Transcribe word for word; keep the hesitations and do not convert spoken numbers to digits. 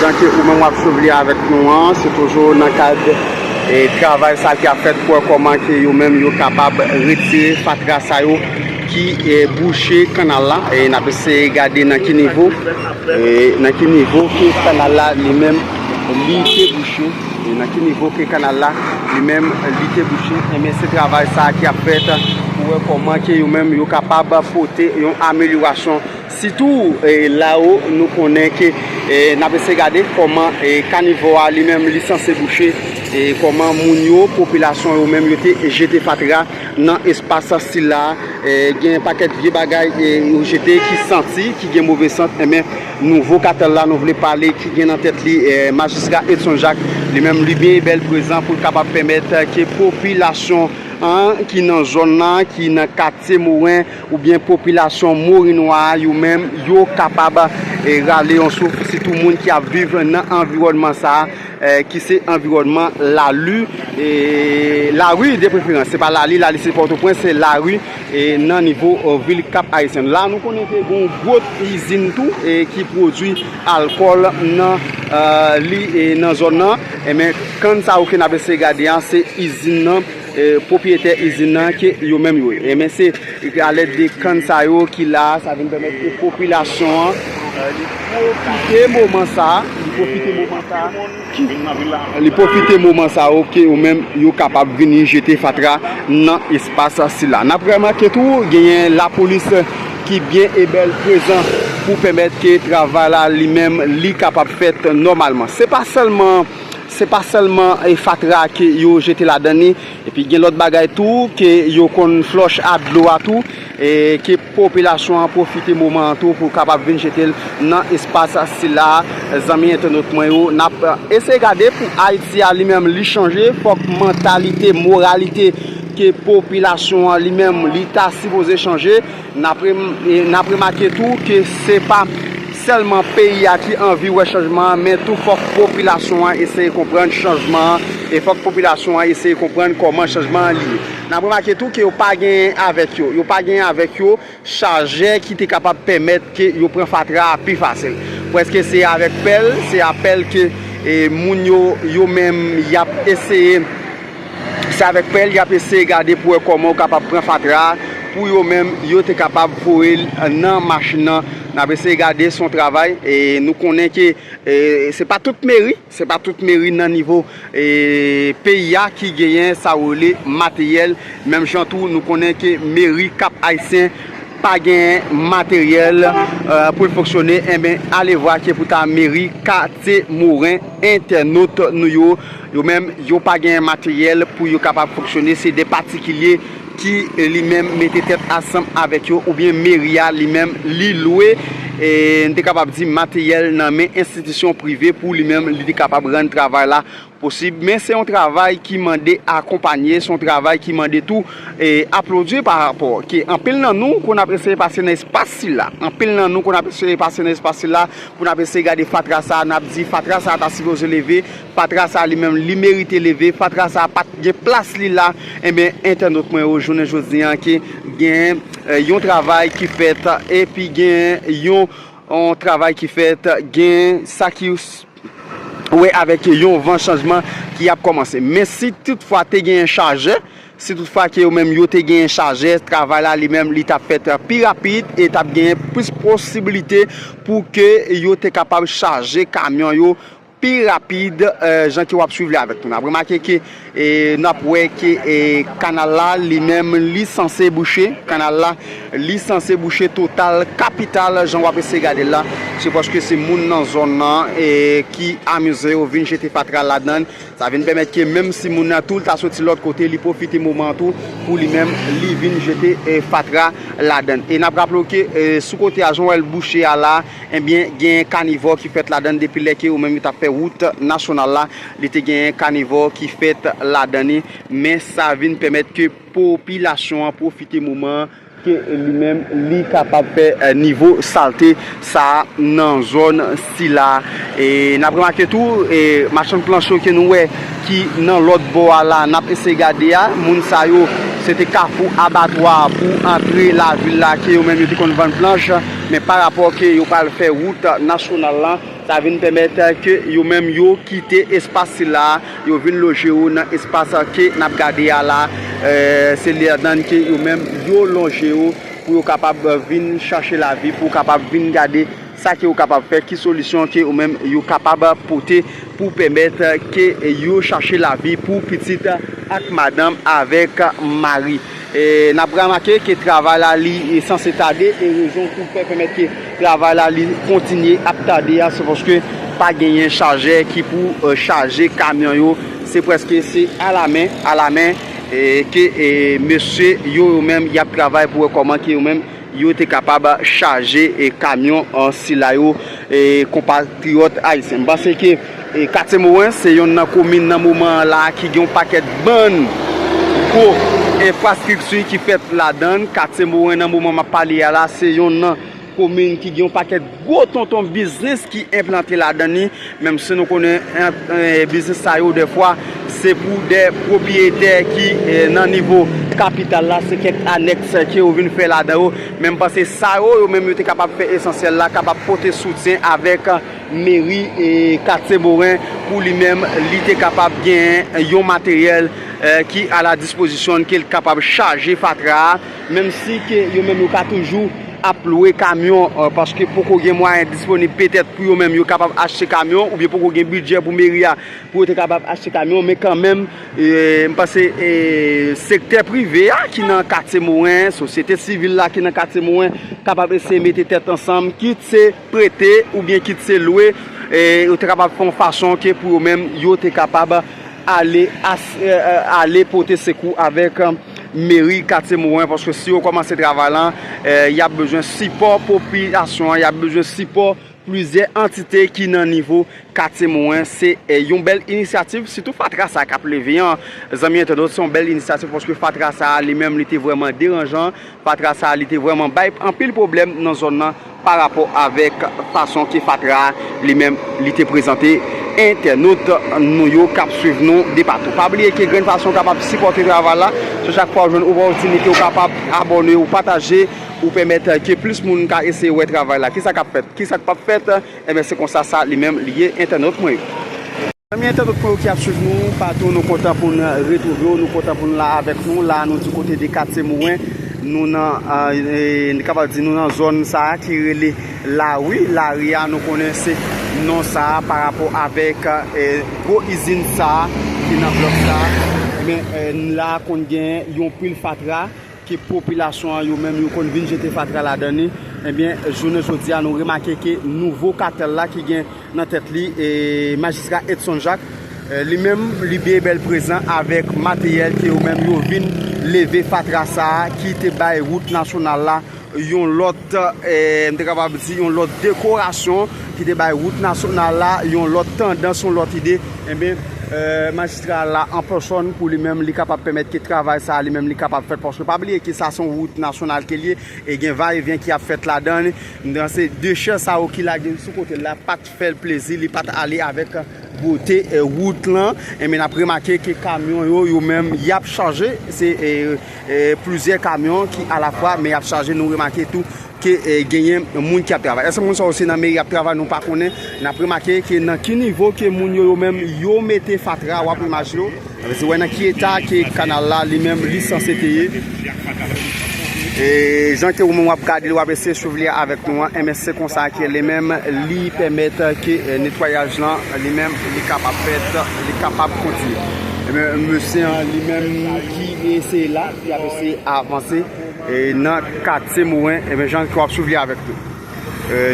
Jan ke ou menm w ap swiv li avèk nou an, se toujou nan kad e travay sa ki ap fèt pou wè kòman ke yo menm yo kapab retire fatra sa yo ki e bouche kanal la. E n ap eseye gade nan ki nivo e nan ki nivo ke kanal la li menm li te bouche. E nan ki nivo ke kanal la li menm li te bouche. Enben se travay sa ki ap fèt pou wè kòman ke yo menm yo kapab pote yon amelyorasyon. Sitou e la o nou konnen ke e n ap eseye gade kòman e kanivò a li menm li sanse bouche e kòman moun yo, popilasyon yo menm yo te jete fatra nan espas sila. E gen pakèt vye bagay e yo jete ki santi, ki gen move sant. Enben nouvo katèl la nou vle pale ki gen nan tèt li e majistra Edson Jacques, li menm li byen e bèl prezan pou l kapab pèmèt ke popilasyon an ki nan zòn nan, ki nan katye Moren oubyen popilasyon Morinwa a, yo menm yo kapab e rale yon souf, sitou moun ki ap viv nan anviwònman sa a e ki se anviwònman lali e lari de preferans. Se pa lali, lali se Pòtoprens, se lari e nan nivo e vil Kap Ayisyen. La nou konnen ke gen yon gwo izin tou e ki pwodui alkòl nan e li e nan zòn nan. Enben kann sa yo ke n ap eseye gade a, se izin nan e pwopriyetè izin nan ke yo menm yo ye. Enben se alèd de kann sa yo ki la a, sa vin pèmèt ke popilasyon an e li pwofite moman sa a, li pwofite moman sa a, ki li pwofite moman sa yo ke yo menm yo kapab vini jete fatra nan espas sila. N ap remake tou genyen lapolis ki byen e bèl prezan pou pèmèt ke travay la li menm li kapab fèt nòmalman. Se pa sèlman se pa sèlman e fatra ke yo jete ladan li, epi gen lòt bagay tou ke yo konn flòch a dlo a tou e ke popilasyon an pwofite moman an tou pou kapab vin jete l nan espas sila. Zanmi entènot mwen yo, n ap eseye gade pou Ayiti a li menm li chanje, fòk mantalite, moralite ke popilasyon an li menm li ta sipoze chanje. N ap rem- e n ap remake tou ke se pa sèlman peyi a ki anvi wè chanjman an, men tou fòk popilasyon an eseye konprann chanjman an e fòk popilasyon an eseye konprann kòman chanjman an li ye. N ap remake tou ke yo pa genyen avèk yo, yo pa genyen avèk yo chajè ki te kapab pèmèt ke yo pran fatra a pi fasil. Prèske se avèk pèl, se a pèl ke e moun yo, yo menm y ap eseye se avèk pèl y ap eseye gade pou wè kòman yo kapab pran fatra a pou yo menm yo te kapab voye l nan machin nan. N ap eseye gade, se yon travay e nou konnen ke e se pa tout meri, se pa tout meri nan nivo e peyi a ki genyen sa yo rele materyèl. Menm jan tou nou konnen ke meri Kap Ayisyen pa gen materyèl e pou l fonksyone. Enben alevwa ke pou ta meri katye Moren, entènot nou yo, yo menm yo pa gen materyèl pou yo kapab fonksyone. Se de patikilye ki li menm mete tèt ansanm avèk yo, oubyen meri a li menm li lwe e n te kapab di materyèl nan men enstitisyon prive pou li menm li te kapab rann travay la posib. Men se yon travay ki mande akonpanye, se yon travay ki mande tou e aplodi pa rapò ke anpil nan nou, kon ap eseye pase nan espas sila, anpil nan nou, kon ap eseye pase nan espas sila pou n ap eseye gade fatra sa a, n ap di fatra sa a ta sipoze leve, fatra sa a li menm li merite leve, fatra sa a pa t gen plas li la. Enben entènot mwen yo, jounen jodi an ke gen e yon travay ki fèt epi gen yon yon travay ki fèt, gen sa ki wè avèk yon van chanjman ki ap kòmanse. Men si toutfwa te gen chajè, si toutfwa ke yo menm yo te gen chajè, travay la li menm li t ap fèt pi rapid e t ap gen plis posiblite pou ke yo te kapab chaje kamyon yo pi rapid e jan ke w ap swiv li avèk nou. N ap remake ke e n ap wè ke e kanal la li menm li sanse bouche, kanal la li sanse bouche total kapital jan w ap eseye gade l la. Se paske se moun nan zòn nan e ki amize yo vin jete fatra ladan l. Sa vin pèmèt ke menm si moun nan tou l ta soti lòt kote, li pwofite moman an tou pou li menm li vin jete e fatra ladan l. E n ap raple w ke e sou kote a jan w wè l bouche a la, enbyen gen kanivò ki fèt ladan l depi lè ke yo menm yo t ap fè wout nasyonal la. Li te gen kanivò ki fèt ladan li, men sa vin pèmèt ke popilasyon an pwofite moman an ke li menm li kapab fè e nivo salte sa a nan zòn sila. E n ap remake tou e machann planche yo ke nou wè ki nan lòt bò a la, n ap eseye gade a, moun sa yo Se te kafou abatwa pou antre lavil la ke yo menm yo te konn vann planch, men pa rapò ke yo pral fè wout nasyonal la, sa vin pèmèt ke yo menm yo kite espas sila, yo vin loje yo nan espas ke n ap gade a la. Eh, se ladan ke yo menm yo lonje yo pou yo kapab vin chache lavi, pou yo kapab vin gade sa ke yo kapab fè, ki solisyon ke yo menm yo kapab pote pou pèmèt ke yo chache lavi pou pitit ak madanm avèk mari. E n ap remake ke travay la li sanse tade, e rezon pou fè pèmèt ke travay la li kontinye ap tade a, se paske pa genyen chajè ki pou, eh, chaje kamyon yo. Se prèske se alamen, alamen, eh, ke, eh, mesye yo, yo menm, y ap travay pou wè kòman ke yo menm yo te kapab chaje, eh, kamyon, eh, sila yo, eh, konpatriyòt ayisyen. M panse ke, eh, Katye Moren se yonn nan komin nan moman an la ki gen yon pakèt bann gwo enfrastrikti ki fèt ladan l. Katye Moren nan moman m ap pale a la, se yonn nan komin ki gen yon pakèt gwo tonton biznis ki enplante ladan li, menm si nou konnen, eh, eh, biznis sa yo dèfwa se pou de pwopriyetè ki, eh, nan nivo kapital la, se kèk anèks ke yo vin fè ladan yo. Men m panse sa yo, yo menm yo te kapab fè esansyèl la, kapab pote soutyen avèk, eh, meri, eh, Katye Moren pou li menm, li te kapab gen yon materyèl, eh, ki a la dispozisyon l, ke l kapab chaje fatra a, menm si ke yo menm yo ka toujou ap lwe kamyon, eh, paske poko gen mwayen disponib petèt pou yo menm yo kapab achte kamyon, oubyen poko gen bidjè pou meri a pou yo te kapab achte kamyon, men kanmenm, eh, m panse, eh, sektè prive a ki nan Katye Moren, sosyete sivil la ki nan Katye Moren, kapab eseye mete tèt ansanm, kit se prete oubyen kit se lwe, eh, yo te kapab fè yon fason ke pou yo menm, yo te kapab ale as-, eh, eh, ale pote sekou avèk, eh, meri Katye Moren, paske si yo kòmanse travay lan, eh, y ap bezwen sipò popilasyon an, y ap bezwen sipò plizyè antite ki nan nivo Katye Moren. Se, eh, yon bèl inisyativ, sitou fatra sa k ap leve an. Zanmi entènot, se yon bèl inisyativ paske fatra sa a li menm li te vrèman deranjan. Fatra sa a li te vrèman bay anpil pwoblèm nan zòn nan pa rapò avèk fason ke fatra a li menm li te prezante entènot nou yo k ap swiv nou de patou. Pa bliye ke grenn fason w kapab sipòte travay la, se chak fwa w jwenn opòtinite w kapab abòne, w pataje, ou pèmèt ke plis moun ka eseye wè travay la. Kisa k ap fèt? Kisa k p ap fèt? Enben, se konsa sa li menm li ye, entènot mwen yo. Zanmi entènot mwen yo ki ap swiv nou patou, nou kontan pou n retwouve w, nou kontan pou n la avèk nou. La, nou di kote de Katye Moren, nou nan, eh, eh, nou kapab di nou nan zòn sa a ki rele Lari. Lari a, nou konnen se non sa a pa rapò avèk, eh, gwo izin sa a ki nan blòk sa a. Men, eh, la konn gen yon pil fatra ke popilasyon an yo menm yo konn vin jete fatra ladan li. Ebyen, jounen jodi a, nou remake ke nouvo katèl la ki gen nan tèt li, e, majistra Edson Jacques, e, li menm, li byen bèl prezan avèk materyèl ke yo menm yo vin leve fatra sa a ki te bay wout nasyonal la yon lòt, e, m te kapab di yon lòt dekorasyon, ki te bay wout nasyonal la yon lòt tandans, yon lòt ide. Ebyen, e, majistra la an pèsòn pou li menm, li kapab pèmèt ke travay sa a, li menm, li kapab fèt. Paske pa bliye ke sa se yon wout nasyonal ke l ye, e gen va e vyen ki ap fèt ladan li. Nan se dechè sa yo ki lage sou kote l la, pa t fè l plezi, li pa t ale avèk bote, e, wout lan. Ebyen, n ap remake ke kamyon yo, yo menm, y ap chaje. Se, e, e, plizyè kamyon ki alafwa, men y ap chaje. Nou remake tou ke, e, genyen moun ki ap travay. Èske moun sa yo se nan meri y ap travay? Nou pa konnen. N ap remake ke nan ki nivo ke moun yo, yo menm, yo mete fatra, w ap imajine w. Sa vle di, wè nan ki eta ke kanal la, li menm, li sanse te ye. E jan ke ou menm w ap gade l, w ap eseye swiv li avèk nou an, enben se konsa ke li menm, li pèmèt ke, e, netwayaj lan, li menm, li kapab fèt, li kapab kontinye. Enben, mesye an, li menm ki eseye la, ki ap eseye avanse, e, nan katye Moren, enben, jan ke w ap swiv li avèk nou. E,